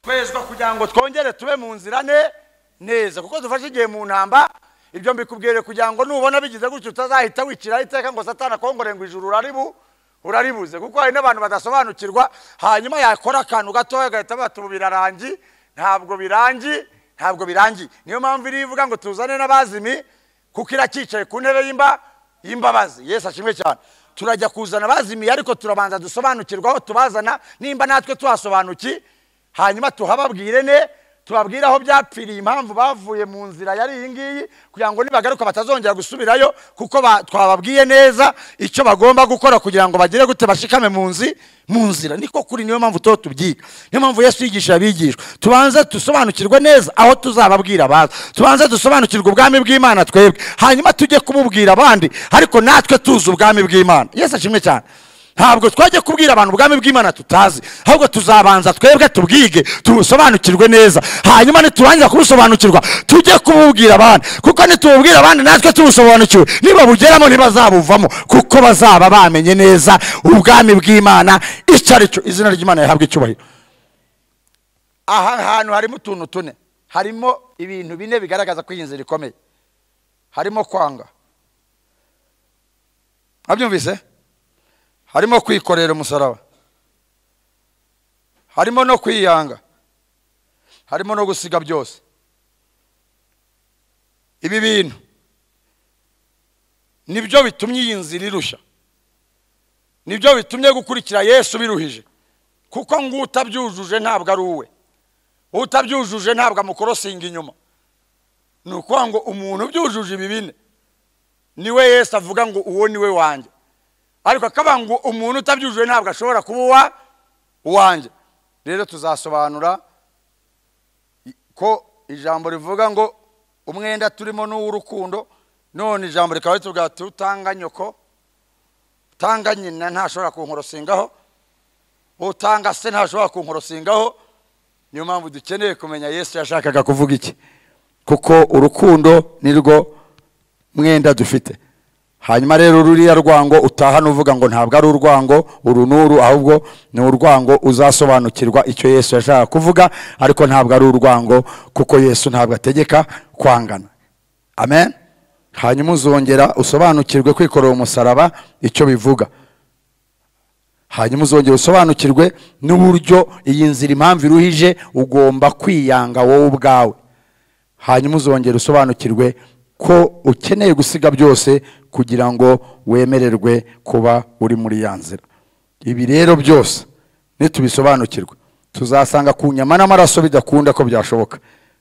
Twezwa kugira ngo twongere tube mu nzira neza, kuko dufashe igihe mu ntamba. Ibyo mbikubwire kugira ngo nubona bigize gutyo utazahita wiciraho iteka ngo Satani akongore ngo ijuru uraribuze, kuko hari n'abantu badasobanukirwa, hanyuma yakora akantu gatoya agahita bati ubu birarangi. Ntabwo birangi, ntabwo birangi. Niyo mpamvu iri ivuga ngo tuzane n'abazimi, kuko iracyicaye ku ntebe y'imbabazi. Yesu ashimwe cyane. Turajya kuzana abazimiye, ariko turabanza dusobanukirwa aho tubazana, nimba natwe tuhasobanuki, hanyuma tuhababwire tubabwire aho byapfiriye, impamvu bavuye mu nzira yari iyi ngiyi, kugira ngo nibagaruka batazongera gusubirayo, kuko twababwiye neza icyo bagomba gukora kugira ngo bagere gute bashikame mu nzira. Niko kuri, niyo mpamvu tuba tubyiga, niyo mpamvu Yesu yigisha abigishwa. Tubanze dusobanukirwe neza aho tuzababwira abaza, tubanze dusobanukirwe ubwami bw'Imana twebwe, hanyuma tujye kububwira abandi, ariko natwe tuzi ubwami bw'Imana. Yesu ashimwe cyane. Ntabwo twajya kubwira abantu ubwami bw'Imana tutazi, ahubwo tuzabanza twebwe tubwige, tubusobanukirwe neza, hanyuma niturangiza kubusobanukirwa tujye kububwira abandi, kuko nitububwira abandi natwe tubusobanukiwe, niba bugeramo ntibazabuvamo, kuko bazaba bamenye neza ubwami bw'Imana icyo ari cyo. Izina ry'Imana rihabwe icyubahiro. Aha hantu harimo utuntu tune, harimo ibintu bine bigaragaza ko iyi nzira ikomeye. Harimo kwanga, abyumvise? Harimo kwikorera umusaraba, harimo no kwiyanga, harimo no gusiga byose. Ibi bintu nibyo bitumye iyi nzira irusha, nibyo bitumye gukurikira Yesu biruhije, kuko ngo utabyujuje ntabwo ari uwe, utabyujuje ntabwo amukorosinga inyuma. Ni ukuvuga ngo umuntu ubyujuje ibi bine niwe Yesu avuga ngo uwo niwe wanjye, ariko akaba ngo umuntu utabyujuje ntabwo ashobora kuba uwanjye. Rero tuzasobanura ko ijambo rivuga ngo umwenda turimo n'uw'urukundo, none ijambo rikaba ritubwira ati utanga nyoko, utanga nyina ntashobora kunkorosingaho, utanga se ntashobora kunkorosingaho. Niyo mpamvu dukeneye kumenya Yesu yashakaga kuvuga iki, kuko urukundo nirwo mwenda dufite. Hanyuma rero ruriya rwango utahana uvuga ngo ntabwo ari urwango uru n'uru, ahubwo ni urwango uzasobanukirwa icyo Yesu yashaka kuvuga, ariko ntabwo ari urwango, kuko Yesu ntabwo ategeka kwangana. Amen. Hanyuma uzongera usobanukirwe kwikorera umusaraba icyo bivuga, hanyuma uzongera usobanukirwe n'uburyo iyi nzira impamvu iruhije, ugomba kwiyanga wowe ubwawe. Hanyuma uzongera usobanukirwe ko ukeneye gusiga byose kugira ngo wemererwe kuba uri muri ya nzira. Ibi rero byose nitubisobanukirwa tuzasanga ku nyama n'amaraso bidakunda ko byashoboka,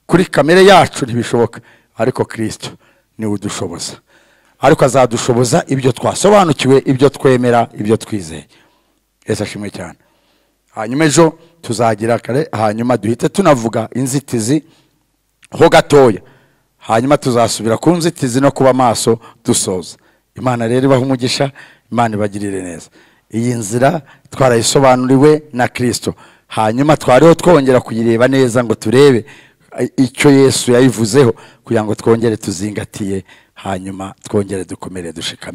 kuri kamere yacu ntibishoboka, ariko Kristo niwe udushoboza. Ariko azadushoboza ibyo twasobanukiwe, ibyo twemera, ibyo twizeye. Yesu ashimwe cyane. Hanyuma ejo tuzagira kare, hanyuma duhite tunavuga inzitizi ho gatoya, hanyuma tuzasubira ku nzitizi no kuba maso dusoza. Imana rero ibahe umugisha, Imana ibagirire neza. Iyi nzira twarayisobanuriwe na Kristo, hanyuma twariho twongera kuyireba neza ngo turebe icyo Yesu yayivuzeho, kugira ngo twongere tuzingatiye, hanyuma twongere dukomere dushikame.